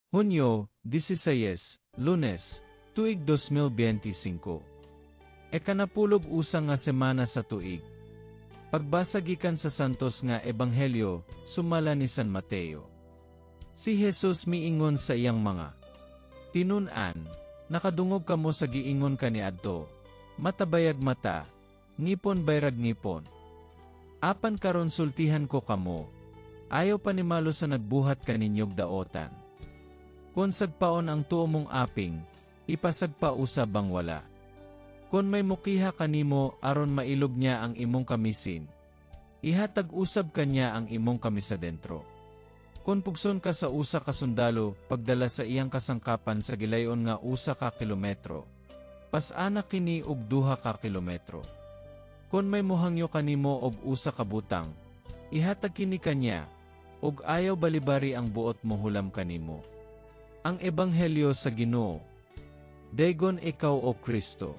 Hunyo, 16, Lunes, tuig 2025. Ikanapulog usa nga semana sa tuig. Pagbasa gikan sa Santos nga Ebanghelyo, sumala ni San Mateo. Si Jesus miingon sa iyang mga tinun-an, "Nakadungog kamo sa giingon kaniadto, 'Mata bayag mata, ngipon bayrag ngipon.' Apan karon sultihan ko kamo, ayaw panimalo sa nagbuhat kaninyog daotan. Kon sagpaon ang tuo mong aping, ipasagpa usab ang wala. Kon may mukiha kanimo aron mailog niya ang imong kamisin, ihatag usab kanya ang imong kamisa dentro. Kon pugson ka sa usa ka sundalo pagdala sa iyang kasangkapan sa gilayon nga 1 ka kilometro, pas-ana kini og 2 ka kilometro. Kon may mohangyo kanimo og usa ka butang, ihatag kini kanya, ug ayaw balibari ang buot mohulam kanimo." Ang Ebanghelyo sa Ginoo. Daygon ikaw, O Kristo.